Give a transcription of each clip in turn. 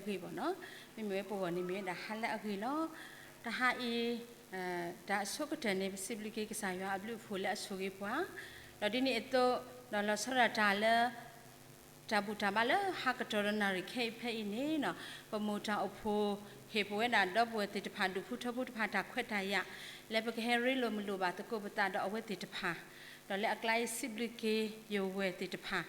အဂ့ၤဘၣ်နီၤ, မ့မ့ၢ်ဝဲပဂီၢ်န့ၣ်မ့ၢ်ဝဲဒၣ်ဟါလၢအဂ့ၤလီၤ. တဟါအံၤ တၢ်အဆိကတၢၢ်န့ၣ် ပစံးဘျုးက့ၤကစၢ်ယွၤအဘျုးအဖှိၣ်လၢအဆိၣ်ဂ့ၤပှၤ, ဒီးဒ်န့ၣ်အသိး ဒီးလီၤဆီဒၣ်တၢ်လၢ တၢ်ဘူၣ်တၢ်ဘါလၢဟါကတီၢ်ဒီးနၣ်ရံၣ်ခဲအံၤဖဲအံၤန့ၣ်နီၤ, ပမိၢ်တၢ်အိၣ်ဖှိၣ် ဟ့ၣ်ပဝဲဒၣ်ဒီပုၢ်ဝဲၢ်သ့ၣ်တဖၣ်ဒူၣ်ဖုထၢဖုတဖၣ်တၢ်ခွဲးတၢ်ယာ် လၢပကဟဲရ့လိာ်မုာ်လိာ်ဘၣ်သကိးပသးဒီးအဝဲသ့ၣ်တဖၣ်, ဒီးလၢအကျါအံၤစံးဘျုးက့ၤယဝဲၢ်သ့ၣ်တဖၣ်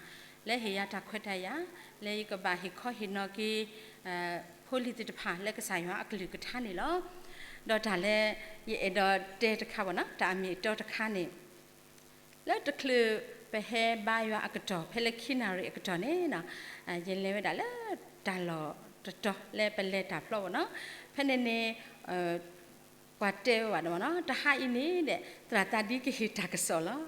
လၢဟ့ၣ်ယၤတၢ်ခွဲးတၢ်ယာ် လၢယကဘၣ်ဟ့ၣ်ခီဟ့ၣ်နီၤက့ၤ ဖိလံၤသ့ၣ်တဖၣ်လၢကစၢ်ယွၤအကလုၢ်ကထါန့ၣ်လီၤ. ဒီးတၢ်လၢ ယအဲၣ်ဒိးတဲတခါဘၣ်နီၤ, တၢ်အမ့ၢ်အတီတခါန့ၣ် လၢတချုးပဟဲဘါယွၤအကတီၢ် ဖဲလၢခံနၣ်ရံၣ်အကတီၢ်န့ၣ်နီၤ, ယလဲၤဝဲဒၣ်လၢတၢ်လီၢ်တတီၤလၢပလဲၤတၢ်ဖျီဘၣ်နီၤ, ဖဲန့ၣ်န့ၣ် ပှၤတဲဝဲဘၣ်ဒီးနီၤ, တဟါအံၤန့ၣ်ဒီး သရၣ်သးဒံကဟ့ၣ်တၢ်ကစီၣ်လီၤ.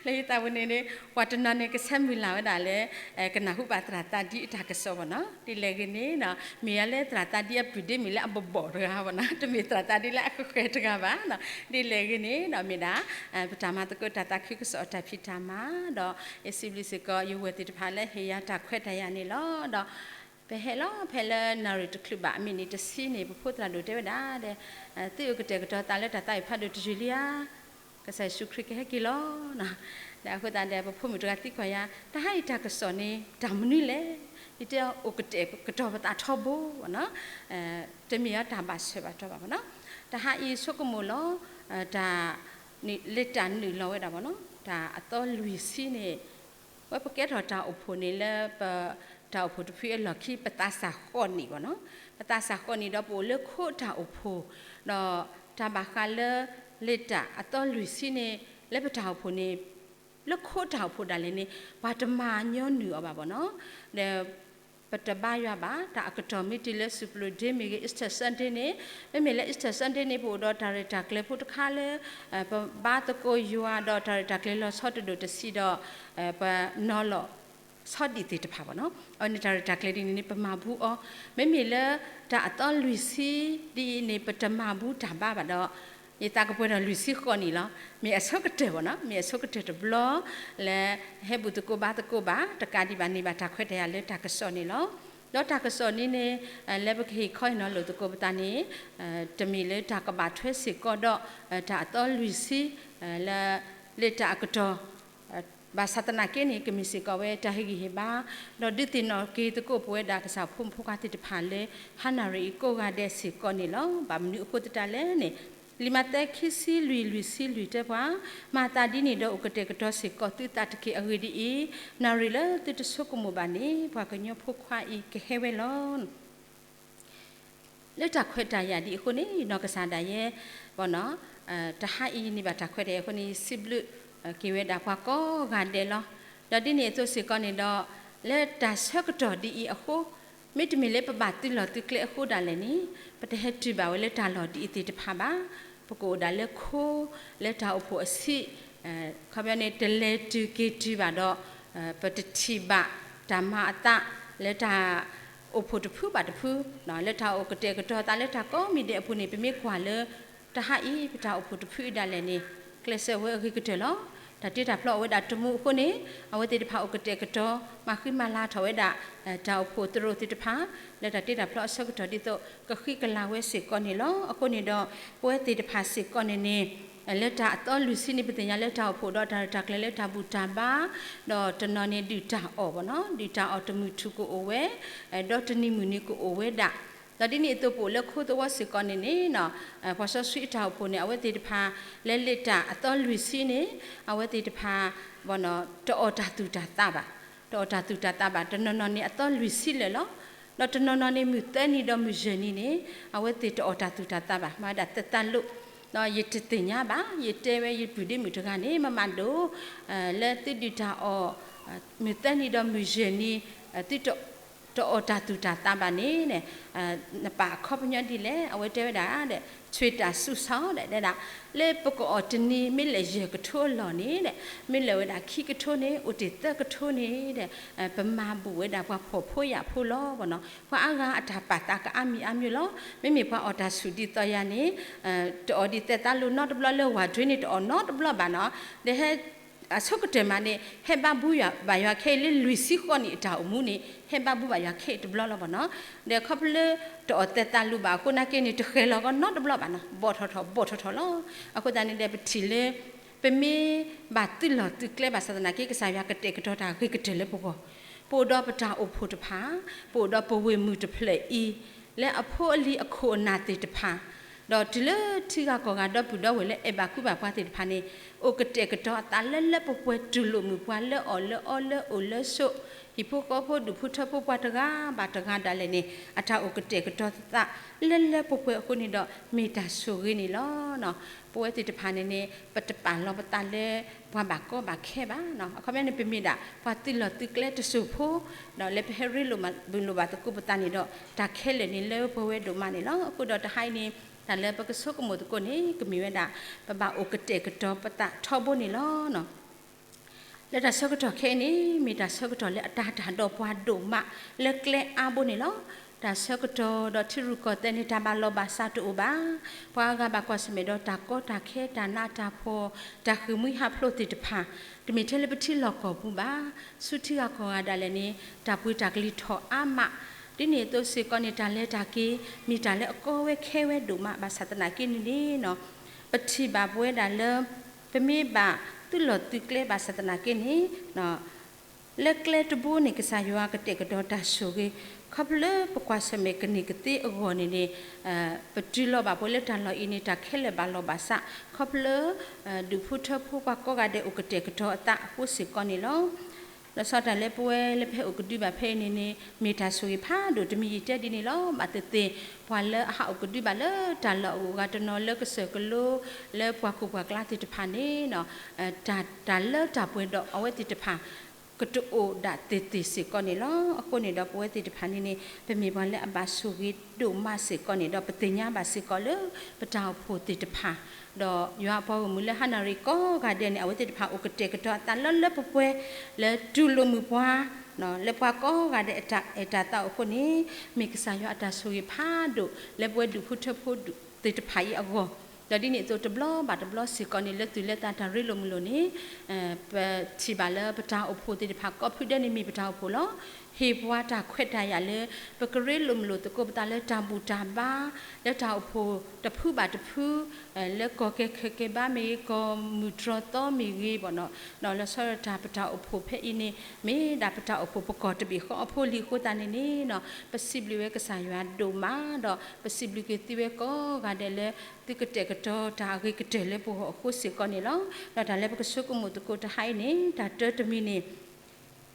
လၢယသးပူၤန့ၣ်န့ၣ် ပှၤတနီၤန့ၣ်ကဆၢမုၢ်လၢ်ဝဲဒၣ်လၢ ကနၢ်ဟူဘၣ်သရၣ်သးဒံအတၢ်ကစီၣ်ဘၣ်နီၤ, ဒ်လဲၣ်ဂ့ၤန့ၣ်နီၤ, မ့ၢ်ယၤလၢသရၣ်သးဒံအပုၢ်ဒ့မ့ၢ်လၢအဘီၣ်ဘီၣ်တဂၤဘၣ်နီၤ, တမ့ၢ်သရၣ်သးဒံလၢအဃဲၤဃဲၤတဂၤဘၣ်နီၤ, ဒ်လဲၣ်ဂ့ၤန့ၣ်နီၤ မ့ၢ်ဒၣ် ပတၢ်မၤသကိးတၢ်သးခုကစီၣ်အတၢ်ဖံးတၢ်မၤ ဒီးယစံးဘျုးစ့ၢ်ကီးယဝဲၢ်သ့ၣ်တဖၣ်လၢဟ့ၣ်ယၤတၢ်ခွဲးတၢ်ယာ်န့ၣ်လီၤ. ဒီး ပဟဲလီၤဖဲလၢနၣ်ရံၣ်တချုးဘၣ်အမံးနံးတဆံန့ၣ် ပဖိသရၣ်ဒိၣ်တဲဝဲဒၣ်ဒီး သုအိၣ်ကတဲာ်ကတီၤသးလၢတၢ်သးဝံၣ်ဖးဒိၣ်တယုၢ်လံဧါ, ကစၢ်ယ့ၣ်ၡူးခရံာ်ကဟဲက့ၤလီၤ. ဒီးအဃိသတးဒီး ပဖိမုၣ်တဂၤသံကွၢ်ယၤ တဟါအံၤတၢ်ကစီၣ်န့ၣ် တၢ်မနုၤလဲၣ်, ယတဲအိၣ်ကတဲာ်ကတီၤပသးထီဘိနီၤ, တမ့ၢ်အီၤတၢ်ဘၣ်ဆၢဘၣ်တီၢ်ဘၣ်ဘၣ်နီၤ, တဟါအံၤဆိကမိၣ်လီၤ တၢ် လၢတၢ်နုာ်လီၤဝဲဒၣ်ဘၣ်နီၤ, တၢ်အသီလွံၢ်ဆံန့ၣ် ဝဲပကဲထီၣ်တၢ်အိၣ်ဖှိၣ်န့ၣ်လၢပ တၢ်အိၣ်ဖှိၣ်တဖုအလီၢ်ခံ ပသးစၢ်ဃီၣ်နံၣ်ဘၣ်နီၤ, ပသးစၢ်ဃီၣ်နံၣ်ဒီးပအိၣ်လၢခိတၢ်အိၣ်ဖှိၣ်, ဒီးတၢ်ဘၣ်ဃးလၢ လၢတၢ်အသီလွံၢ်ဆံန့ၣ် လၢပတၢ်အိၣ်ဖှိၣ်န့ၣ် လၢခိတၢ်အိၣ်ဖှိၣ်ဒၣ်လဲာ်န့ၣ် ပှၤတမၤညီနုၢ်အီၤဘၣ်ဘၣ်နီၤ, ဒီး ပတဘါယွၤဘၣ် တၢ်အကတီၢ်မ့ၢ်တုၤလၢ Super Day မ့ၢ်ဂ့ၤ Easter Sunday န့ၣ်, မ့မ့ၢ်လၢ Easter Sunday န့ၣ် ပအိၣ်ဒီးတၢ်ရဲၣ်တၢ်ကျဲၤဖိတခါလၢ ပဘါသကိးယွၤဒီးတၢ်ရဲၣ်တၢ်ကျဲၤလီၤဆီတဒိၣ်တဆံးဒီး ပနီၤလီၤဆီဒံၣ်သ့ၣ်တဖၣ်ဘၣ်နီၤ, အဝဲန့ၣ်တၢ်ရဲၣ်တၢ်ကျဲၤဒ်န့ၣ်န့ၣ် ပမၤဘူးအီၤ, မ့မ့ၢ်လၢတၢ်အသီလွံၢ်ဆံဒ်အံၤန့ၣ် ပတမၤဘူးတၢ်ဘါဘၣ်ဒီး ယသးကပှဲၤဒီးလွံၢ်ဆံဃီၣ်နံၣ်လီၤ. မ့ၢ်အဆိကတၢၢ်ဘၣ်နီၤ, မ့ၢ်အဆိကတၢၢ်တဘျီ လၢဟဲဘူၣ်သကိးဘါသကိးဘၣ် တကးဒံးဘၣ်န့ၢ်ဘၣ်တၢ်ခွဲးတၢ်ယာ်လၢတၢ်ကစီၣ်န့ၣ်လီၤ. ဒီးတၢ်ကစီၣ်န့ၣ်န့ၣ် လၢပကဟ့ၣ်ခီဟ့ၣ်နီၤလိာ်သကိးပသးန့ၣ် တမ့ၢ်လၢတၢ်ကဘၣ်ထွဲစ့ၢ်ကီးဒီး တၢ်အသီလွံၢ်ဆံ လၢ လၢတၢ်အကတီၢ် ဘၣ်ဆၣ်သနာ်က့န့ၣ် ကမ့ၢ်စ့ၢ်ကီးဝဲတၢ်ဟ့ၣ်ဂံၢ်ဟ့ၣ်ဘါ ဒီးဒုးသ့ၣ်နီၣ်က့ၤသကိးပဝဲဒၣ်ကစၢ်ဖိမုၣ်ဖိခွါသ့ၣ်တဖၣ်လၢ ဟါနၣ်ရံၣ်အံၤကိးဂၤဒဲးစ့ၢ်ကီးန့ၣ်လီၤ. ဘၣ်မနုၤအဃိသတးလဲၣ်န့ၣ် လံာ်မးသဲခံဆံလွံၢ်လွံၢ်ဆံလွံၢ်တဲပှၤ, မၤသးဒ်န့ၣ်ဒီးအိၣ်ကတဲာ်ကတီၤစ့ၢ်ကီးသုသးတက့ၢ်. အဂ့ၢ်ဒ်အံၤ, နၣ်ရံၣ်လၢသုတဆိကမိၣ်ဘၣ်န့ၣ် ပှၤကညီဖိခွါအံၤကဟဲဝဲလီၤ. လၢတၢ်ခွဲးတၢ်ယာ်ဒ်အဃိန့ၣ် နီၢ်ကစၢ်ဒၣ်ယဲ ဘၣ်နီၤ တဟါအံၤန့ၢ်ဘၣ်တၢ်ခွဲးတၢ်ယာ်အဃိန့ၣ် ယစံးဘျုးက့ၤဝဲဒၣ်ပှၤကိးဂၤဒဲးလီၤ. ဒီးဒ်န့ၣ်အသိးစ့ၢ်ကီးန့ၣ်ဒီး လၢတၢ်ဆၢကတီၢ်ဒ်အံၤအဃိ မ့တမ့ၢ်လၢပဘၣ်သုးလီၢ်သုးကျဲအဃိဒၣ်လဲာ်န့ၣ် ပတဟဲတုၤဘၣ်ဝဲလၢတၢ်လီၢ်ဒ်အံၤသ့ၣ်တဖၣ်ဘၣ်. ပကအိၣ်ဒၣ်လၢခိ လၢတၢ်အိၣ်ဖှိၣ်အဆံး ခီပညီန့ၣ် တလဲၤတုၤက့ၤတုၤဘၣ်ဒီး ပတထံၣ်ဘၣ်တၢ်မၤအသး လၢတၢ်အိၣ်ဖှိၣ်တဖုဘၣ်တဖု လၢတၢ်အိၣ်ကတဲာ်ကတီၤသးလၢတၢ်ကိးမံၤဒဲးအပူၤန့ၣ် ပမ့ၢ်ကွၢ်လၢ တဟါအံၤ ပတၢ်အိၣ်ဖှိၣ်တဖုအံၤဒၣ်လဲာ်န့ၣ် ကျဲးစၢးဝဲအဂ့ၤကတၢၢ်လီၤ. တၢ်တ့တၢ်ဖျီအဝဲဒၣ်တမူအဃိန့ၣ် အဝဲသ့ၣ်တဖၣ်အိၣ်ကတဲာ်ကတီၤ မၤဃံမၤလၤထီၣ်ဝဲဒၣ် တၢ်အိၣ်ဖှိၣ်သရိာ်သ့ၣ်တဖၣ် လၢတၢ်တ့တၢ်ဖျီအဆၢကတီၢ်ဒ်သိး ကဃံကလၤဝဲစ့ၢ်ကီးန့ၣ်လီၤ. အဃိန့ၣ်ဒီး ပဝဲသ့ၣ်တဖၣ်စ့ၢ်ကီးန့ၣ်န့ၣ် လၢတၢ်အသီလွံၢ်ဆံန့ၣ် ပသ့ၣ်ညါလၢတၢ်အိၣ်ဖှိၣ်ဒီးတၢ်ရဲၣ်တၢ်ကျဲၤလၢတၢ်ဘူၣ်တၢ်ဘါ ဒီးတနီၤန့ၣ်ဒုၣ်တၢ်အီၣ်ဘၣ်နီၤ ဒုၣ်တၢ်အီၣ်တမုၢ်ထူၣ်ကအိၣ်ဝဲ ဒီးတနံၤမုၢ်နံၤကအိၣ်ဝဲဒၣ် ဒီးဒ်န့ၣ်အသိးပအိၣ်လၢခိသဝီစ့ၢ်ကီးန့ၣ်န့ၣ် ပှၤစီဆှံအတၢ်အိၣ်ဖှိၣ်န့ၣ် အဝဲသ့ၣ်တဖၣ် လၢလ့ၣ်တၢ်အသီလွံၢ်ဆံန့ၣ် အဝဲသ့ၣ်တဖၣ် တအီၣ်တၢ်သူၣ်တၢ်သးဘၣ်, တအီၣ်တၢ်သူၣ်တၢ်သးဘၣ် တနီၤနီၤန့ၣ်အသီလွံၢ်ဆံလၢာ်လီၤ. ဒီးတနီၤနီၤန့ၣ်မုၢ်သၢနံၤဒီးမုၢ်ယဲၢ်နံၤန့ၣ် အဝဲသ့ၣ်တအီၣ်တၢ်သူၣ်တၢ်သးဘၣ် မၤဝဲဒၣ်သဲးသးလိာ် ဒီးယတသ့ၣ်ညါဘၣ် ယတဲဝဲယပုၢ်ဒ့မုၣ်တဂၤန့ၣ် မမၤဒိၣ် လၢသုဒုၣ်တၢ်အီၣ် မုၢ်သၢနံၤဒီးမုၢ်ယဲၢ်နံၤ သု တအီၣ်တၢ်သူၣ်တၢ်သးဘၣ်န့ၣ် နပာ်အခီပညီဒ်လဲၣ် အဝဲတဲဝဲဒၣ်ဒီး ဆွေတာဆူစီ ဒီး လၢပကအီၣ်တနံၤ မ့ၢ်လဲၣ်ယဲၢ်ကထိအလီၢ်န့ၣ် မ့ၢ်လဲၣ်ဝဲဒၣ်ခံကထိန့ၣ် အိၣ်တ့ၢ်သၢကထိန့ၣ် ပမၤဘူၣ်ဝဲဒၣ်ပှၤဖှီၣ်ဖိယာ်ဖိလီၤဘၣ်နီၤ ပှၤအါဂၤအတၢ်ပာ်သးကအါမံၤအါမံၤလီၤ. မ့မ့ၢ်ပှၤအီၣ်တၢ်ဆူၣ်ဒ်သိးယၤန့ၣ် တအီၣ်ဒ်သဲးသးလိာ်နီတဘျီလၢဝၤဒွဲန့ၣ် တအီၣ်နီတဘျီဘၣ်နီၤ ဒီးဟဲ အဆိကတၢၢ်မးန့ၣ် ဟဲဘၣ်ဘူၣ်ဘၣ်ယွၤခဲအံၤလၢလွံၢ်ဆံဃီနံၣ်အတၢ်အိၣ်မူန့ၣ် ဟဲဘၣ်ဘူၣ်ဘၣ်ယွၤခဲအံၤတဘျီလီၤဘၣ်နီၤ. ဒီးခီဖျိလၢတအီၣ်သဲးသးလူၤဘၣ်အဃိနာ်က့န့ၣ် တဃဲၤလီၤကီနီတဘျီဘၣ်နီၤ, ဘီၣ်ထီၣ်ထီၣ်ဘီၣ်ထီၣ်ထီၣ်လီၤ. အဃိသတးန့ၣ်ဒီး ပထံၣ်လၢ ပမ့ၢ်ဘၣ်သုးလီၢ်သုးကျဲဘၣ်ဆၣ်သနာ်က့ ကစၢ်ယွၤကတဲာ်ကတီၤတၢ်ဂ့ၤကတၢၢ်လၢပဂီၢ်, ပအိၣ်ဒီးပတၢ်အိၣ်ဖှိၣ်တဖၣ်, ပအိၣ်ဒီးပဝ့ၢ်မုၢ်တဖျၢၣ်အံၤ လၢအဖိအလံၤအခိၣ်အနၢ်သ့ၣ်တဖၣ်, ဒီးတုၤလၢထံဂၤကီၢ်ဂၤဒီပုၢ်ဒီဝဲၢ်လၢအဲၣ်ဘၣ်ကွံဘၣ်ပှၤသ့ၣ်တဖၣ်န့ၣ် အိၣ်ကတဲာ်ကတီၤအသးလၢလၢပှဲၤပှဲၤ တူၢ်လိာ်မုာ်ပှၤလၢအီၣ်လၢအီလၢအိၣ်လၢဆိး, ဟံၣ်ဖိဃီဖိဒူၣ်ဖိထၢဖိပှၤတဂၤဘၣ်တဂၤဒၣ်လဲာ်န့ၣ် အတၢ်အိၣ်ကတဲာ်ကတီၤသးလၢလၢပှဲၤပှဲၤအဃိန့ၣ်ဒီး မ့ၢ်တၢ်ဆိၣ်ဂ့ၤန့ၣ်လီၤ. ပဝဲသ့ၣ်တဖၣ်န့ၣ်န့ၣ် ပတပာ်လီၤပသးလၢ ပှၤဘၣ်ကီဘၣ်ခဲဘၣ်. အခီပညီန့ၣ် ပမ့ၢ်ဒၣ်ပှၤသုးလီၢ်သုးကျဲတစိၢ်ဖိ ဒီးလၢပဟဲရ့လိာ်ဘၣ်ဘုၣ်လိာ်ဘၣ်သကိးပသးန့ၣ်ဒီး တၢ်ခဲလၢာ်န့ၣ်လၢပှဲၤဝဲဒိၣ်မးန့ၣ်လီၤ. အဃိဒီးတဟါအံၤန့ၣ် တၢ်လၢပကဆိကမိၣ်သကိးန့ၣ် ကမ့ၢ်ဝဲဒၣ် ပဘၣ်အိၣ်ကတဲာ်ကတီၤပသးထီဘိန့ၣ်လီၤ. လၢတၢ်ဆၢကတီၢ်ခဲအံၤန့ၣ် မ့ၢ်တၢ်ဆၢကတီၢ်လၢအတၤတၢ်ဒီးပှၤဒိၣ်မးလၢကျဲအါဘိန့ၣ်လီၤ. တၢ်ဆၢကတီၢ်ဒီးထံရူၢ်ကီၢ်သဲးန့ၣ် တၢ်ဘၣ်လီၢ်ဘၣ်စးတအိၣ်ဘၣ်. ပှၤအါဂၤဘၣ်ကွၢ်ဆၢၣ်မဲာ်ဒီးတၢ်ကီတၢ်ခဲ တၢ်နးတၢ်ဖှီၣ် တၢ်ဃ့ၢ်မှံဟးဖျိးသ့ၣ်တဖၣ် တမ့ၢ်ထဲလၢပထံလီၢ်ကီၢ်ပူၤဘၣ်. ဆူထံဂၤကီၢ်ဂၤဒၣ်လဲာ်န့ၣ် တၢ်ပှ့ၤတၢ်ကလံၤထီၣ်အါမး. ဒ်န့ၣ်အသိးစ့ၢ်ကီးန့ၣ် တၢ်လဲၤတၢ်က့ၤ မ့ၢ်တၢ်လၢအကီဝဲခဲဝဲဒိၣ်မး ဘၣ်ဆၣ်သနာ်က့န့ၣ်န့ၣ် ပထံၣ်ဘၣ်ပဝဲဒၣ်လၢ ပမ့ၢ်ဘၣ်သုးလီၢ်သုးကျဲဘၣ်ဆၣ်သနာ်က့န့ၣ် လၢကျဲတဘိန့ၣ် ကစၢ်ယွၤကတဲာ်ကတီၤတၢ်ဆိၣ်ဂ့ၤ ခီဖျိလၢပကွၢ်ဆၢၣ်မဲာ်ကန့ၢ်ကသ့အဂီၢ်န့ၣ်န့ၣ် ပတုၤလီၤဘၣ်ပှၤလၢတၢ်လီၢ်အံၤန့ၣ် တၢ်ခဲလၢာ်ဘၣ်လီၢ်ဘၣ်စး ခီဖျိ ဒူၣ်ဖိထၢဖိပှၤကိးဂၤဒဲးအိၣ်ကတဲာ်ကတီၤအသးအဃိစ့ၢ်ကီးန့ၣ်လီၤ. လီၤဆီဒၣ်တၢ်လၢပဝဲလၢပဟဲအိၣ်ကဒုဘၣ်ဖဲအံၤန့ၣ်န့ၣ် မ့ၢ်တၢ်ဆိၣ်ဂ့ၤဖးဒိၣ်တမံၤယံာ်တဲဒ်န့ၣ်လီၤ. ဘၣ်သ့ၣ်သ့ၣ် ပှၤလၢအဟးအိၣ်ကဒုဘၣ်လၢတၢ်လီၢ်အဂုၤအဂၤတနီၤလၢကစၢၢ်ကလိ လၢပှၤခိၣ်ပှၤကျါသ့ၣ်တဖၣ်န့ၣ် တၢ်လၢတၢ်ပှဲၤဒီးအဝဲသ့ၣ်တဖၣ် ကတအိၣ်ဒၣ်သ့ၣ်သ့ၣ်စ့ၢ်ကီးန့ၣ်လီၤ. အဃိန့ၣ်ဒီးပဝဲသ့ၣ်တဖၣ်န့ၣ်န့ၣ် ပမ့ၢ်ပှၤလၢအဘၣ်ဆိၣ်ဂ့ၤဒိၣ်မးစ့ၢ်ကီးန့ၣ်ဒီး ပသ့ၣ်ညါဘၣ်စ့ၢ်ကီးလၢ ပတၢ်အိၣ်ဖှိၣ်သ့ၣ်တဖၣ် ဒီးယွၤအပှၤဂီၢ်မုၢ်လၢဟါနၣ်ရံၣ်ကိးဂၤဒဲးန့ၣ် အဝဲသ့ၣ်တဖၣ်အိၣ်ကတဲာ်ကတီၤအသးလၢလၢပှဲၤပှဲၤ လၢတူၢ်လိာ်မုာ်ပှၤ လၢပှၤကိးဂၤဒဲးအတၢ်အဲၣ်တၢ်သးအိၣ်အဃိန့ၣ် မ့ၢ်ကစၢ်ယွၤအတၢ်ဆိၣ်ဂ့ၤဖးဒိၣ် လၢပဝဲဒူၣ်ဖိထၢဖိသ့ၣ်တဖၣ်အံၤအဂီၢ်, ဒီးဒ်န့ၣ်အသိးတဘျီဘၣ်တဘျီစ့ၢ်ကီးန့ၣ် လၢသုးလၢသးတၢ်ရ့လိာ်မုာ်လိာ်န့ၣ် ပထံၣ်ဘၣ်လၢပတၢ်အိၣ်ဖှိၣ်သ့ၣ်တဖၣ် ကိးဖုဒဲးန့ၣ်မ့ၢ်ပတၢ်အိၣ်ဖှိၣ်လီၤ. ဟ့ၣ်ပှၤတၢ်ခွဲးတၢ်ယာ်လၢ ပကရ့လိာ်မုာ်လိာ်သကိးပသးလၢတၢ်ဘူၣ်တၢ်ဘါ လၢတၢ်အိၣ်ဖှိၣ်တဖုဘၣ်တဖု လၢကီၢ်ကဲၤခၢၣ်ကဲၤဘါမ့ၢ်ဂ့ၤ ကီၢ်မုၢ်တြီၢ်သီမ့ၢ်ဂ့ၤဘၣ်နီၤ, လီၤဆီဒၣ်တၢ်ပတၢ်အိၣ်ဖှိၣ်ဖဲအံၤန့ၣ် မ့ၢ်ဒၣ်ပတၢ်အိၣ်ဖှိၣ်ပကီၢ်တဘ့ၣ်ဃီအဖိအလံၤအဃိသတးန့ၣ်န့ၣ် ပစံးဘျုးဝဲကစၢ်ယွၤဒိၣ်မး ဒီးပစံးဘျုးက့ၤသုဝဲကိးဂၤဒဲးလၢ သုကတဲာ်ကတီၤတၢ်အဂ့ၤကတၢၢ်လၢပဂီၢ်အဃိစ့ၢ်ကီးန့ၣ်လီၤ. ဒီးတၢ်လၢပကဆိကမိၣ်သကိးတဟါအံၤန့ၣ် တၢ်တၢတမံၤန့ၣ်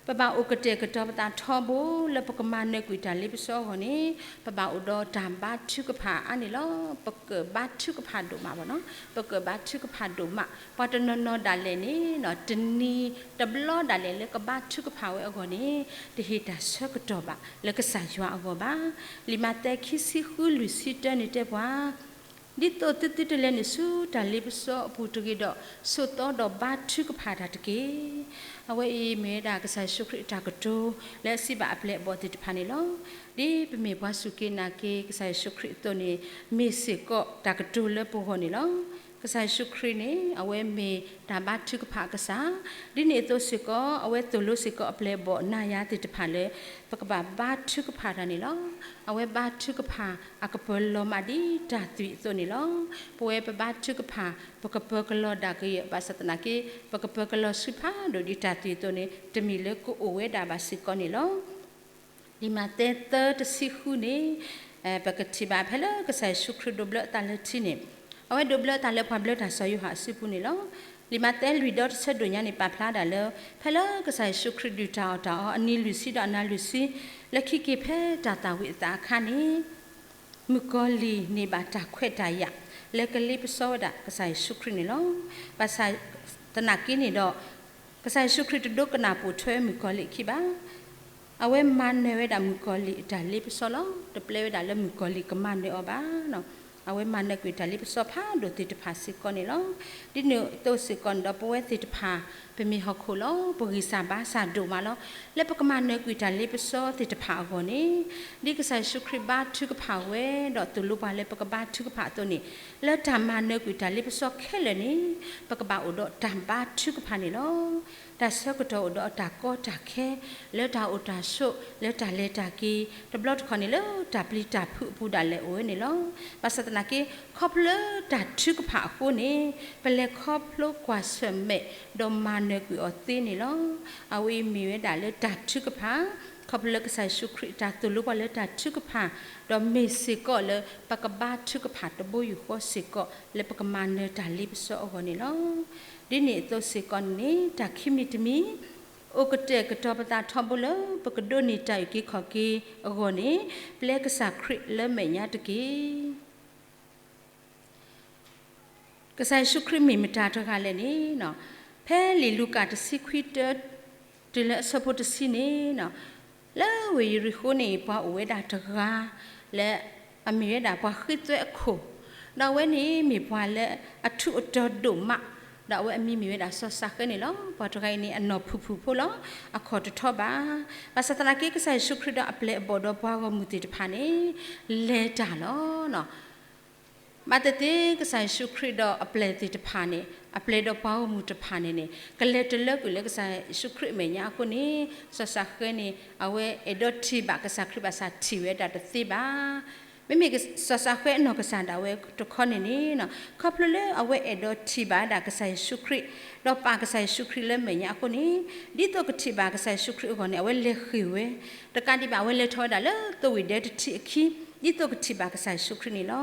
ပဘၣ်အိၣ်ကတဲာ်ကတီၤပသးထီဘိလၢပကမၤနၢၤကွံာ်တၢ်လ့ပစီအဂီၢ်န့ၣ် ပဘၣ်အိၣ်ဒီးတၢ်ဘါထုကဖၣ်အါန့ၣ်လီၤ. ပကဘါထုကဖၣ်ဒိၣ်မးဘၣ်နီၤ, ပကဘါထုကဖၣ်ဒိၣ်မး ပှၤတနီၤနီၤဒၣ်လဲာ်န့ၣ် တနံၤတဘျီဒၣ်လဲာ်လၢကဘါထုကဖၣ်ဝဲအဂီၢ်န့ၣ် တဟ့ၣ်တၢ်ဆၢကတီၢ်ဘၣ်လၢကစၢ်ယွၤအဂီၢ်ဘၣ်. လံာ်မးသဲခံဆံဃုလွံၢ်ဆံတၢန့ၣ်တဲပှၤ ဒ်သိးသုသုတလဲၤနုာ်ဆူတၢ်လ့ပစီအပူၤတဂ့ၤဒီး ဆိးသီဒီးဘါထုကဖၣ်တၢ်တက့ၢ်. အဝဲအံၤမ့ၢ်ဝဲဒၣ်ကစၢ်ယ့ၣ်ၡူးခရံာ်အတၢ်ကတိၤ လၢအစံးဘၣ်အပျဲၢ်အဘီၣ်သ့ၣ်တဖၣ်န့ၣ်လီၤ. ဒ်ပမ့ၢ်ပှၤစူၢ်က့ၤနာ်က့ၤကစၢ်ယ့ၣ်ၡူးခရံာ်အသိးန့ၣ် မ့ၢ်စ့ၢ်ကီးတၢ်ကတိၤလၢပဂီၢ်န့ၣ်လီၤ. ကစၢ်ယ့ၣ်ၡူးခရံာ်န့ၣ် အဝဲမ့ၢ်တၢ်ဘါထုကဖၣ်အကစၢ်, ဒ်န့ၣ်အသိးစ့ၢ်ကီး အဝဲသိၣ်လိစ့ၢ်ကီးအပျဲၢ်အဘီၣ်နၤယၤသ့ၣ်တဖၣ်လၢ ပကဘၣ်ဘါထုကဖၣ်တၢ်န့ၣ်လီၤ. အဝဲဘါထုကဖၣ်အကပၢၤလီၤမးဒ်တၢ်သွံၣ်အသိးန့ၣ်လီၤ. ပဝဲပဘါထုကဖၣ် ပကပၢၤကလီၤဒၣ်ကယဲၢ် ဘၣ်ဆၣ်သနာ်က့ ပကပၢၤကလီၤဆူဖးဒိၣ်ဒ်တၢ်သွံၣ်အသိးန့ၣ် တမ့ၢ်လၢကအိၣ်ဝဲဒၣ်ဘၣ်စ့ၢ်ကီးန့ၣ်လီၤ. လံာ်မးသဲသၢတဆံဃုန့ၣ် ပကထံၣ်ဘၣ်ဖဲလၢကစၢ်ယ့ၣ်ၡူးခရံာ်ဒိးဘျၢအသးလၢထံန့ၣ် အဝဲဒိးဘျၢအသးလၢပှၤဘျၢတၢ်စီၤယိၤဟၣ်အစုပူၤန့ၣ်လီၤ. လံာ်မးသဲလွံၢ်ဒီတဆၢဒိၣ်ညါန့ၣ် ပာ်ဖျါဒၣ်လၢ ဖဲလၢကစၢ်ယ့ၣ်ၡူးခရံာ်ဒုၣ်တၢ်အီၣ်တၢ်အီ အနံၤလွံၢ်ဆံဒီးအနၤလွံၢ်ဆံ လၢခံက့ၤဖဲတၢ်သၣ်ဝံၤအသးအခါန့ၣ် မုၣ်ကီၤလံၢ်န့ၢ်ဘၣ်တၢ်ခွဲးတၢ်ယာ် လၢကလ့ပစီဝဲဒၣ်ကစၢ်ယ့ၣ်ၡူးခရံာ်န့ၣ်လီၤ. ဘၣ်ဆၣ်သနာ်က့န့ၣ်ဒီး ကစၢ်ယ့ၣ်ၡူးခရံာ်တဒိကနၣ်ပိာ်ထွဲမုၣ်ကီၤလံၢ်အခံဘၣ်. အဝဲမၤနၢၤဝဲဒၣ်မုၣ်ကီၤလံၢ်အတၢ်လ့ပစီလီၤ. တပျဲဝဲဒၣ်လၢမုၣ်ကီၤလံၢ်ကမၤနၢၤအီၤဘၣ်နီၤ. အဝဲမၤနၢၤကွံာ်တၢ်လ့ပစီဖးဒိၣ်သ့ၣ်တဖၣ်စ့ၢ်ကီးန့ၣ်လီၤ. ဒ်န့ၣ်အသိးစ့ၢ်ကီးန့ၣ်ဒီး ပဝဲသ့ၣ်တဖၣ် ပမ့ၢ်ဟီၣ်ခိၣ်လီၤ ပဂံၢ်စၢ်ဘါစၢ်ဒိၣ်မးလီၤ. လၢပကမၤနၢၤကွံာ်တၢ်လ့ပစီသ့ၣ်တဖၣ်အဂီၢ်န့ၣ်, ဒ်ကစၢ်ယ့ၣ်ၡူးခရံာ်ဘါထုကဖၣ်ဝဲ ဒီးသိၣ်လိပှၤလၢပကဘါထုကဖၣ်အသိးန့ၣ်, လၢတၢ်မၤနၢၤကွံာ်တၢ်လ့ပစီခဲလၢာ်န့ၣ်, ပကဘၣ်အိၣ်ဒီးတၢ်ဘါထုကဖၣ်န့ၣ်လီၤ. တၢ်ဆၢကတီၢ်အိၣ်ဒီးအတၢ်ကီတၢ်ခဲ, လၢတၢ်အိၣ်တၢ်ဆိး, လၢတၢ်လဲၤတၢ်က့ၤ, တဘျီတခီၣ်န့ၣ်လၢတၢ်ပျံၤတၢ်ဖုးအပူၤဒၣ်လဲာ်အိၣ်ဝဲန့ၣ်လီၤ. ဘၣ်ဆၣ်သနာ်က့ ခီဖျိလၢတၢ်ထုကဖၣ်အဃိန့ၣ်, ပလဲၤခီဖျိကွၢ်ဆၢၣ်မဲာ် ဒီးမၤနၢၤကွံာ်အီၤသ့န့ၣ်လီၤ. အဝဲအံၤမ့ၢ်ဝဲဒၣ်လၢတၢ်ထုကဖၣ်, ခီဖျိလၢကစၢ်ယ့ၣ်ၡူးခရံာ်တၢ်သိၣ်လိပှၤလၢတၢ်ထုကဖၣ်, ဒီးမ့ၢ်စ့ၢ်ကီးလၢပကဘါထုကဖၣ်တဘိယူၢ်ဃီစ့ၢ်ကီး လၢပကမၤနၢၤတၢ်လ့ပစီအဂီၢ်န့ၣ်လီၤ. ဒ်န့ၣ်အသိးစ့ၢ်ကီးန့ၣ် တၢ်ခံမံၤတမံၤ, အိၣ်ကတဲာ်ကတီၤပသးထီဘိလၢ ပကဒိးန့ၢ်တၢ်အုၣ်က့ၤခီၣ်က့ၤအဂီၢ်န့ၣ်, ပျဲကစၢ်ခရံာ်လၢမဲာ်ညါတက့ၢ်. ကစၢ်ယ့ၣ်ၡူးခရံာ်မ့ၢ်မတၤတဂၤလဲၣ်န့ၣ်, ဖဲလံာ်လူၤကၣ်တဆံခွံတၢ တုၤလၢအဆၢဖိတဆံန့ၣ်, လၢဝ့ၢ်ယရံၤဃိန့ၣ် ပှၤအိၣ်ဝဲဒၣ်တဂၤ လၢအမ့ၢ်ဝဲဒၣ်ပှၤဃ့သွဲအခိၣ်, ဒီးအဝဲန့ၣ်မ့ၢ်ပှၤလၢအထူးအတီၤဒိၣ်မး, ဒီးအဝဲအမံၤမ့ၢ်ဝဲဒၣ်စီၤစးဃဲန့ၣ်လီၤ. ပှၤတဂၤအံၤန့ၣ် အနီၢ်ဖုၣ်ဖုၣ်ဖိလီၤ, အခီၣ်တထီဘၣ်. ဘၣ်ဆၣ်သနာ်က့ ကစၢ်ယ့ၣ်ၡူးခရံာ်ဒီးအပျဲၢ်အဘီၣ်ဒီးပှၤဂီၢ်မုၢ်သ့ၣ်တဖၣ်န့ၣ် လဲၤတၢ်လီၤ. ဘၣ်သ့ၣ်သ့ၣ် ကစၢ်ယ့ၣ်ၡူးခရံာ်ဒီးအပျဲၢ်သ့ၣ်တဖၣ်န့ၣ်, အပျဲၢ်ဒီးပှၤဂီၢ်မုၢ်တဖၣ်န့ၣ်န့ၣ် ကလဲၤတလၢကွံာ်လၢကစၢ်ယ့ၣ်ၡူးခရံာ်အမဲာ်ညါအဃိန့ၣ်, စီၤစးဃဲန့ၣ် အဝဲအဲၣ်ဒိးထံၣ်ဘၣ်ကစၢ်ခရံာ်ဘၣ်ဆၣ်ထံၣ်ဝဲဒၣ်တသ့ဘၣ်. မ့မ့ၢ်စီၤစးဃဲအနီၢ်ကစၢ်ဒၣ်ဝဲတခီန့ၣ်န့ၣ်, ခီဖျိလၢအဝဲအဲၣ်ဒိးထံၣ်ဘၣ်ဝဲဒၣ်ကစၢ်ယ့ၣ်ၡူးခရံာ်, ဒီးပာ်ကစၢ်ယ့ၣ်ၡူးခရံာ်လၢမဲာ်ညါအဃိန့ၣ်, ဒ်သိးကထံၣ်ဘၣ်ကစၢ်ယ့ၣ်ၡူးခရံာ်အဂီၢ်န့ၣ် အဝဲလဲၤဃ့ၢ်ဝဲ, တကးဒံးဘၣ် အဝဲလဲၤထီၣ်ဝဲဒၣ်လၢသိဝ့ၢ်ဒဲတထံၣ်အခံ, ဒ်သိးကထံၣ်ဘၣ်ကစၢ်ယ့ၣ်ၡူးခရံာ်န့ၣ်လီၤ.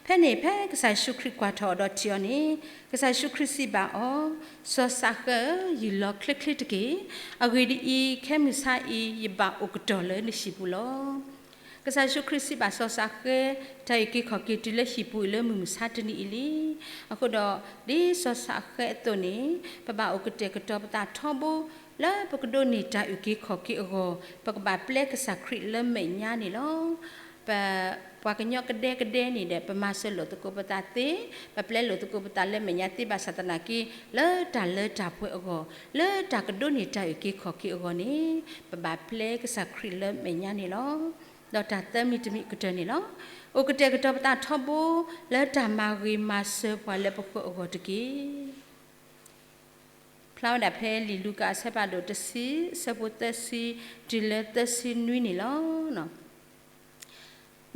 ဖဲန့ၣ် ဖဲကစၢ်ယ့ၣ်ၡူးခရံာ်ကွၢ်ထီၣ်အီၤဒီးထံၣ်အီၤန့ၣ်, ကစၢ်ယ့ၣ်ၡူးခရံာ်စံးဘၣ်အီၤ, စီၤစးဃဲဧၢ, ယံာ်လီၤချ့ချ့တက့ၢ်. အဂ့ၢ်ဒ်အံၤ, ခဲမုၢ်ဆါအံၤ ယဘၣ်အိၣ်ကတီၢ်လၢနဟံၣ်ပူၤလီၤ. ကစၢ်ယ့ၣ်ၡူးခရံာ်စံးဘၣ်စီၤစးဃဲ, တၢ်အုၣ်က့ၤခီၣ်က့ၤတုၤလၢဟံၣ်ပူၤအံၤလၢမုၢ်မဆါတနံၤအံၤလံ. အဃိဒီး, ဒ်စီၤစးဃဲအသိးန့ၣ်, ပဘၣ်အိၣ်ကတဲာ်ကတီၤပသးထီဘိ, လၢပကဒိးန့ၢ်တၢ်အုၣ်က့ၤခီၣ်က့ၤအဂီၢ်, ပကဘၣ်ပျဲကစၢ်ခရံာ်လၢမဲာ်ညါန့ၣ်လီၤ. ပ, ပှၤကညီကဒဲကဒဲန့ၣ်ဒီး ပမၤစၢၤလိာ်သကိးပသးသ့, ပပျဲလိာ်သကိးပသးလၢမဲာ်ညါသ့ဘၣ်ဆၣ်သနာ်က့, လၢတၢ်လၢတၢ်ပှဲၤအဂီၢ်, လၢတၢ်ကဒိးန့ၢ်တၢ်အုၣ်က့ၤခီၣ်က့ၤအဂီၢ်န့ၣ်, ပဘၣ်ပျဲကစၢ်ခရံာ်လၢမဲာ်ညါန့ၣ်လီၤ. ဒီးတၢ်သၢမံၤတမံၤအကတၢၢ်န့ၣ်လီၤ. အိၣ်ကတဲာ်ကတီၤပသးထီဘိ, လၢတၢ်မၤဂ့ၤမၤစၢၤပှၤလၢပဃၢၤအဂီၢ်တက့ၢ်. ဖျါဝဲဒၣ်ဖဲလံာ်လူၤကၣ်အဆၢဖးဒိၣ်တဆံ, အဆၢဖိသၢဆံ, တုၤလၢသၢဆံနွံန့ၣ်လီၤ.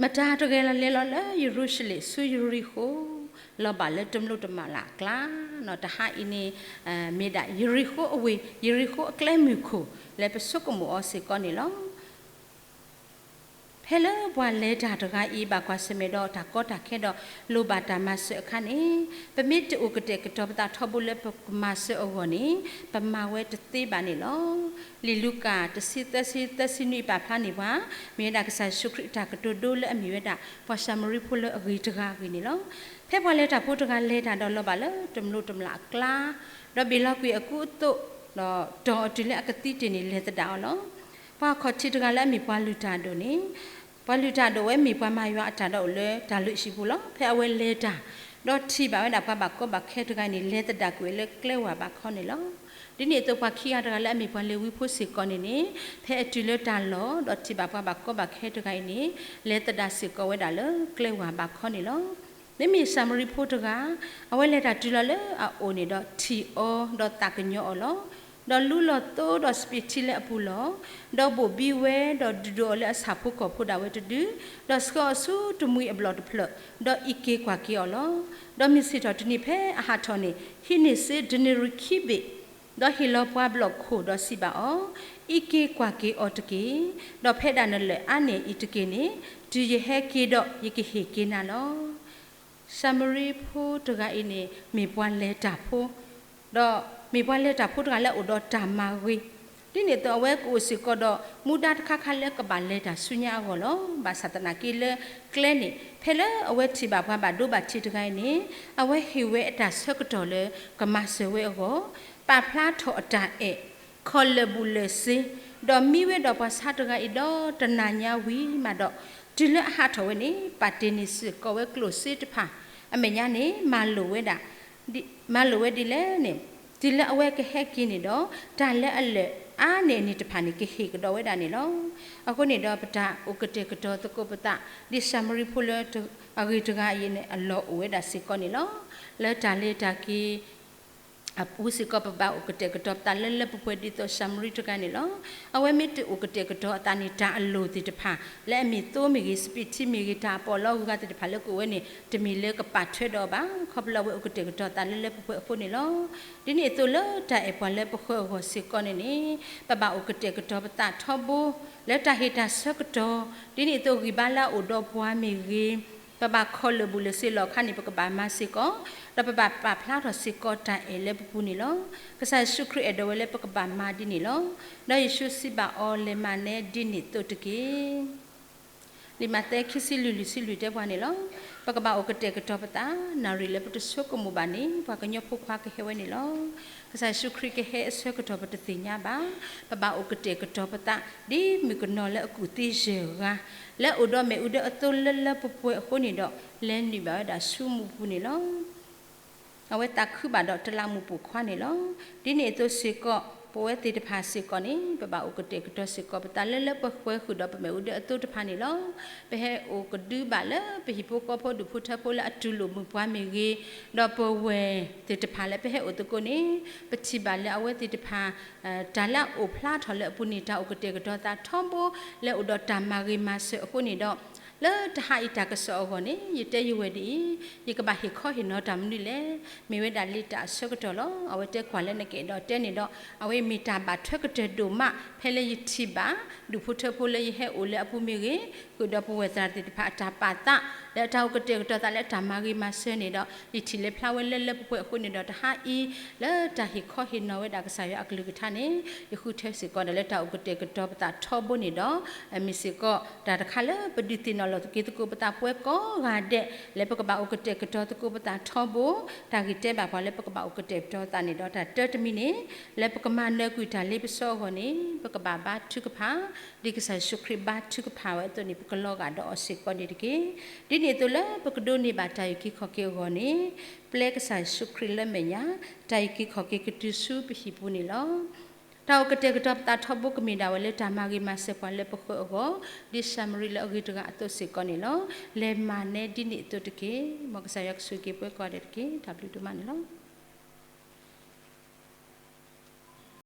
မတၤတဂၤလဲၤလီၤလၢယရူၤၡလ့ၣ်ဆူယရံၤဃိၤ, လီၤဘၣ်လၢတမျိးတမျာ်လၢ်အကျါ, တဟါအံၤန့ၣ်, မ့ၢ်ဒၣ်ယရံၤဃိၤအဝ့ၢ်, ယရံၤဃိၤအကျဲမုၢ်ခိၣ်, လၢပဆိကမိၣ်အီၤစ့ၢ်ကီးန့ၣ်လီၤ. ဖဲလၢပှၤလဲၤတၢ်တဂၤအံၤ ဘၣ်ကွၢ်ဆၢၣ်မဲာ်ဒီးတၢ်ကီတၢ်ခဲဒီး လိၣ်ဘၣ်တၢ်မၤစၢၤအခါန့ၣ်, ပမ့ၢ်တအိၣ်ကတဲာ်ကတီၤပသးထီဘိလၢပကမၤစၢၤအဂီၢ်န့ၣ်, ပမၤဝဲတသ့ဘၣ်န့ၣ်လီၤ. လံာ်လူၤကၣ်တဆံသၢဆံသၢဆံနွံအံၤပာ်ဖျါန့ၢ်ပှၤ, မ့ၢ်ဝဲဒၣ်ကစၢ်ယ့ၣ်ၡူးခရံာ်အတၢ်ကတိၤဒိလၢအမ့ၢ်ဝဲဒၣ် ပှၤၡၤမရံဖိလၢအဂ့ၤတဂၤအဂ့ၢ်န့ၣ်လီၤ. ဖဲပှၤလဲၤတၢ်ဖိတဂၤလဲၤတၢ်ဒီးလီၤဘၣ်လၢတမျိးတမျာ်အကျါ, ဒီးဘ့ၣ်လီၤကွံာ်အကူအသိး, ဒီးတီၢ်အီၤတုၤလၢအကသံတ့ၢ်န့ၣ် လဲၤသဒၣ်အီၤလီၤ. ပှၤခီၣ်ထံးတဂၤလၢအမ့ၢ်ပှၤလုၢ်တၢ်အဒိၣ်န့ၣ်, ပှၤလုၢ်တၢ်အဒိၣ်ဝဲမ့ၢ်ပှၤမၤယွၤအတၢ်ဒီးအိၣ်လၢတၢ်လုၢ်ဟံၣ်ပူၤလီၤ. ဖဲအဝဲလဲၤတၢ်, ဒီးထံၣ်ဘၣ်ဝဲဒၣ်ပှၤဘၣ်ကီဘၣ်ခဲတဂၤအံၤန့ၣ် လဲၤသဒၣ်ကွံာ်ဝဲလၢကျဲဝၢ်ဘးခီန့ၣ်လီၤ. ဒ်န့ၣ်အသိးပှၤခံဂၤတဂၤလၢအမ့ၢ်ပှၤလ့ၤဝံဖိစ့ၢ်ကီးန့ၣ်န့ၣ်, ဖဲအတုၤလၢတၢ်လီၢ်, ဒီးထံၣ်ဘၣ်ပှၤဘၣ်ကီဘၣ်ခဲတဂၤအံၤန့ၣ်, လဲၤသဒၣ်စ့ၢ်ကီးဝဲဒၣ်လၢကျဲဝၢ်ဘးခီန့ၣ်လီၤ. မ့မ့ၢ်ၡၤမရံဖိတဂၤ, အဝဲလဲၤတၢ်တုၤလီၤလၢအအိၣ်န့ၣ်ဒီးထံၣ်အီၤ, ဒီးသးကညီၤအီၤလီၤ. ဒီးလူလီၤသိဒီးစပံးထံလၢအပူၤလီၢ်, ဒီးဘိၣ်ဘံဝဲ, ဒီးဒုးဒိးအီၤလၢအဆၣ်ဖိကီၢ်ဖိဒၣ်ဝဲတဒု, ဒီးဆှၢအီၤဆူတမှံၤအဘျီၣ်တဖျၢၣ်, ဒီးအံးက့ၤကွၢ်က့ၤအီၤလီၤ. ဒီးမုၢ်ဆ့ၣ်ထီၣ်တနံၤဖဲအဟးထီၣ်န့ၣ်, ဟံးန့ၢ်စ့ဒနံၤရံၣ်ခံဘ့ၣ်, ဒီးဟ့ၣ်လီၤပှၤဘျီၣ်ခိၣ်ဒီးစံးဘၣ်အီၤ, အံးက့ၤကွၢ်က့ၤအီၤတက့ၢ်. ဒီးဖဲဒၣ်နလၢာ်အါန့ၢ်အံၤတက့ၢ်န့ၣ်, တုၤယဟဲက့ၤဒီးယကဟ့ၣ်က့ၤနၤလီၤ. ၡၤမရံဖိတဂၤအံၤန့ၣ် မ့ၢ်ပှၤလဲၤတၢ်ဖိ, ဒီးမ့ၢ်ပှၤလဲၤတၢ်ဖိတဂၤလၢအအိၣ်ဒီးတၢ်မၤဂ့ၤ, ဒ်န့ၣ်အသိးအဝဲကအိၣ်စ့ၢ်ကီးဒီး မူဒါတခါခါလၢကဘၣ်လဲၤတၢ်ဆူညါအဂီၢ်လီၤ. ဘၣ်ဆၣ်သနာ်က့လၢကျဲန့ၣ်, ဖဲလၢအဝဲထံၣ်ဘၣ်ပှၤဘၣ်ဒိဘၣ်ထံးတဂၤအံၤန့ၣ်, အဝဲဟ့ၣ်ဝဲအတၢ်ဆၢကတီၢ်လၢကမၤစၢၤဝဲအဂီၢ်, ပာ်ဖျါထီၣ်အတၢ်အဲၣ်, ခီၣ်လၢာ်ဘူၣ်လၢာ်စ့, ဒီးမံဝဲဒီးပှၤဆါတဂၤအံၤဒီးတနၤညါဝံၤမးဒီး, တုၤလၢအဟးထီၣ်ဝဲန့ၣ် ပာ်တ့ၢ်န့ၢ်စ့ၢ်ကီးဝဲကျိၣ်စ့တဖၣ်, အမဲာ်ညါန့ၣ် မၤလိာ်ဝဲဒၣ် မၤလိာ်ဝဲဒ်လဲၣ်န့ၣ်, တုၤလၢအဝဲကဟဲက့ၤန့ၣ်ဒီး တၢ်လၢအလၢာ်အါန့ၢ်န့ၣ်တဖၣ်န့ၣ် ကဟ့ၣ်ကဒီးဝဲဒၣ်န့ၣ်လီၤ. အဃိန့ၣ်ဒီး ပတၢ်အိၣ်ကတဲာ်ကတီၤသကိးပသး ဒ်ၡၤမရံဖိလၢအဂ့ၤတဂၤအံၤန့ၣ် အလီၢ်အိၣ်ဝဲဒၣ်စ့ၢ်ကီးန့ၣ်လီၤ. လၢတၢ်လဲၤတၢ်က့ၤ အပူၤစ့ၢ်ကီး ပဘၣ်အိၣ်ကတဲာ်ကတီၤပသးလၢလၢပှဲၤပှဲၤ ဒ်သိးၡၤမရံတဂၤန့ၣ်လီၤ. အဝဲမ့ၢ်တအိၣ်ကတဲာ်ကတီၤအသးန့ၣ် တၢ်အလိၣ်သ့ၣ်တဖၣ် လၢအမ့ၢ်သိမ့ၢ်ဂ့ၤ, စပံးထံမ့ၢ်ဂ့ၤ, တၢ်အပီးလီအဂၤသ့ၣ်တဖၣ်လၢကအိၣ်ဝဲန့ၣ် တမ့ၢ်လၢကပာ်ထွဲဒီးအီၤဘၣ်. ခီဖျိလၢအဝဲအိၣ်ကတဲာ်ကတီၤအသးလၢလၢပှဲၤပှဲၤအဃိန့ၣ်လီၤ. ဒ်န့ၣ်အသိးလၢတၢ်အဲၣ်ပှၤလၢပဃၢၤအဂီၢ်စ့ၢ်ကီးန့ၣ်န့ၣ် ပဘၣ်အိၣ်ကတဲာ်ကတီၤပသးထီဘိ လၢတၢ်ဟ့ၣ်တၢ်ဆၢကတီၢ်, ဒ်န့ၣ်အသိးဂံၢ်ဘါလၢအအိၣ်ဒီးပှၤမ့ၢ်ဂ့ၤ, ပဘၣ်ခီၣ်လၢာ်ဘူၣ်လၢာ်စ့လီၤအခါန့ၣ် ပကဘၣ်မၤစ့ၢ်ကီး, ဒီးပဘၣ်ပာ်ဖျါထီၣ်စ့ၢ်ကီးတၢ်အဲၣ်လၢပပူၤန့ၣ်လီၤ. ကစၢ်ယ့ၣ်ၡူးခရံာ်အဲၣ်ဒိးဝဲလၢပကဘၣ်မၤဒ်န့ၣ်လီၤ. ဒီးယ့ၣ်ၡူးစံးဘၣ်အီၤ, လဲၤမၤနဲဒ်န့ၣ်အသိးတက့ၢ်. လံာ်မးသဲခံဆံလွံၢ် လွံၢ်ဆံလွံၢ်တဲပှၤန့ၣ်လီၤ. ပကဘၣ်အိၣ်ကတဲာ်ကတီၤပသး နၣ်ရံၣ်လၢပတဆိကမိၣ်ဘၣ်န့ၣ် ပှၤကညီဖိခွါကဟဲဝဲန့ၣ်လီၤ. ကစၢ်ယ့ၣ်ၡူးခရံာ်ကဟဲအဆၢကတီၢ်ပတသ့ၣ်ညါဘၣ်. ပဘၣ်အိၣ်ကတဲာ်ကတီၤပသး ဒ်မုၣ်ကနီၤလၢအကူၣ်သ့ယဲၢ်ဂၤ လၢအိၣ်ဒီးမ့ၣ်အူဒၢအသိလၢလၢပှဲၤပှဲၤအဃိန့ၣ်ဒီး လဲၤနုာ်ဘၣ်ဝဲဒၣ်ဆူမူပူၤန့ၣ်လီၤ. အဝဲသးခုဘၣ်ဒီးတလးမူးပိာ်ခွါန့ၣ်လီၤ. ဒ်န့ၣ်အသိးစ့ၢ်ကီး ပဝဲသ့ၣ်တဖၣ်စ့ၢ်ကီးန့ၣ် ပဘၣ်အိၣ်ကတဲာ်ကတီၤစ့ၢ်ကီးပသးလၢလၢပှဲၤပှဲၤဃုာ်ဒီးပမ့ၣ်အူဒၢအသိတဖၣ်န့ၣ်လီၤ. ပဟဲအိၣ်ကဒုဘၣ်လၢပဟံၣ်ဖိဃီဖိဒူၣ်ဖိထၢဖိလၢအတူၢ်လိာ်မုာ်ပှၤမ့ၢ်ဂ့ၤ, ဒီးပဝဲၢ်သ့ၣ်တဖၣ်လၢပဟဲအိၣ်သကိးန့ၣ် ပထံၣ်ဘၣ်လၢအဝဲသ့ၣ်တဖၣ် တၢ်လၢအအိၣ်ဖျါထီၣ်လၢအပူၤန့ၣ် တၢ်အိၣ်ကတဲာ်ကတီၤသးထီဘိ လၢအိၣ်ဒီးတၢ်မၤဂ့ၤမၤစၢၤအဃိန့ၣ်ဒီး လၢတဟါအံၤတၢ်ကစီၣ်အဂီၢ်န့ၣ် ယတဲယဝဲၢ်ဒ်အံၤ, ယကဘၣ်ဟ့ၣ်ခီဟ့ၣ်နီၤတၢ်မနုၤလဲၣ်. မ့ၢ်ဝဲဒၣ်လံာ်တၢ်အဆၢကတီၢ်လီၤ. အဝဲတဲကွၢ်လၢနကအဲၣ်ဒိးတဲန့ၣ်ဒီး အဝဲမ့ၢ်တၢ်ဘၣ်ထွဲကတၢၢ်ဒိၣ်မး ဖဲလၢယထံၣ်ဘၣ် ဒူၣ်ဖိထၢဖိလၢယဟဲအိၣ်လၢအပူၤမ့ၢ်ဂ့ၤ, ဃုာ်ဒီးပဝဲၢ်သရၣ်သ့ၣ်တဖၣ်အတၢ်ပာ်သး လၢတၢ်အိၣ်ကတဲာ်ကတီၤသးလၢတၢ်မၤဂ့ၤမၤစၢၤန့ၣ်ဒီး ယထံၣ်လၢဖျါဝဲလၢလၢပှဲၤပှဲၤအဃိန့ၣ်ဒီး တဟါအံၤ လၢတၢ်ဟ့ၣ်ခီဟ့ၣ်နီၤဝဲဒၣ်ကစၢ်ယွၤအကလုၢ်ကထါန့ၣ် ယဃုထၢစ့ၢ်ကီးဒီးလၢတၢ်အိၣ်ကတဲာ်ကတီၤပသးထီဘိန့ၣ်ဒီး မ့ၢ်စ့ၢ်ကီး တၢ်တခါလၢပဒုးသ့ၣ်နီၣ်လီၤက့ၤသကိးပသးပှဲၤကိးဂၤဒဲး လၢပကဘၣ်အိၣ်ကတဲာ်ကတီၤသကိးပသးထီဘိ, တၢ်ဂ့ၢ်တဲဘၣ်ပှၤလၢပကဘၣ်အိၣ်ကတဲာ်ကတီၤသးန့ၣ်ဒီး တၢ်တၢတမံၤန့ၣ် လၢပကမၤနၢၤကွံာ်တၢ်လ့ပစီအဂီၢ်န့ၣ် ပကဘၣ်ဘါထုကဖၣ်, ဒ်ကစၢ်ယ့ၣ်ၡူးခရံာ်ဘါထုကဖၣ်ဝဲအသိးန့ၣ် ပကလီၤဂာ်ဒီးအီၤစ့ၢ်ကီးန့ၣ်တက့ၢ်. ဒ်န့ၣ်အသိးလၢပကဒိးန့ၢ်ဘၣ်တၢ်အုၣ်က့ၤခီၣ်က့ၤအဂီၢ်န့ၣ် ပျဲကစၢ်ယ့ၣ်ၡူးခရံာ်လၢမဲာ်ညါ, တၢ်အုၣ်က့ၤခီၣ်က့ၤကတုၤဆူပဟံၣ်ပူၤန့ၣ်လီၤ. တၢ်အိၣ်ကတဲာ်ကတီၤပသးထီဘိကမ့ၢ်ဒၣ်ဝဲလၢတၢ်မၤဂ့ၤမၤစၢၤပှၤလၢပဃၢၤအဂီၢ်, ဒ်ၡၤမရံလၢအဂ့ၤတဂၤအသိးစ့ၢ်ကီးန့ၣ်လီၤ. လဲၤမၤနဲဒ်န့ၣ်အသိးတက့ၢ်. မ်ကစၢ်ယွၤကဆိၣ်ဂ့ၤပှၤကိးဂၤဒဲးတက့ၢ်. တၢ်ဘျုးဒိၣ်မးန့ၣ်လီၤ.